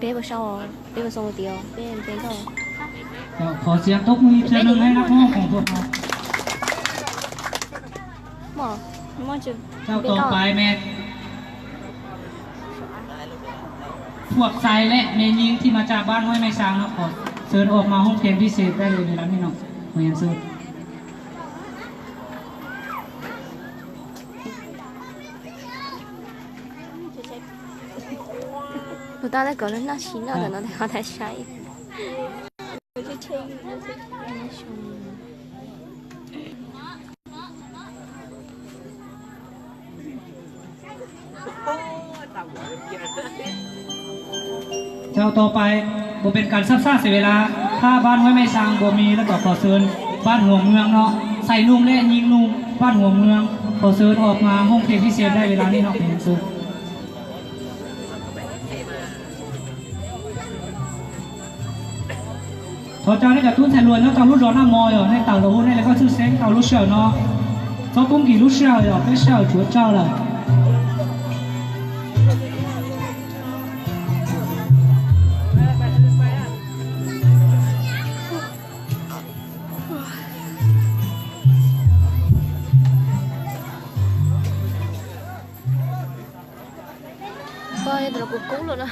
Peb puas sau, peb puas sau tias peb peb nkauj. Qhov xiav tub mus ib tsa nws hais na phooj khoom tuaj no. Rau tom pais me phuam xais lej me nyij thij ma tsa bab huaib mej xaa no qhov xwb ob ma hoob pheej pib xes dai le me lab nij no. Mus yam xwb. Tus tau lawv kom lawv noj sis noj ntawm no tes ho tais sai. Rau tom pais บรรยากาศ xab xaj เสียเวลา ถ้าบ้านห้วยไม้ซาง บ่มี แล้วก็ ขอเชิญ บ้านหัวเมือง เนาะ ใส่หนุ่มและยิงหนุ่ม บ้านหัวเมือง ขอเชิญออกมาห้องเพลงพิเศษได้เวลานี้ เนาะ เป็นอย่างสูง Thov caw nej cov tub ntxhais hluas nyob rau lub zos Naj Mos yog nej tawm los hu nej li koj txwj xeeb rau lub sij hawm no. Txhob poob nkim lub sij hawm yog peb sij hawm tsuav tsaug lawm. Koj tus no kuv kub lawm na.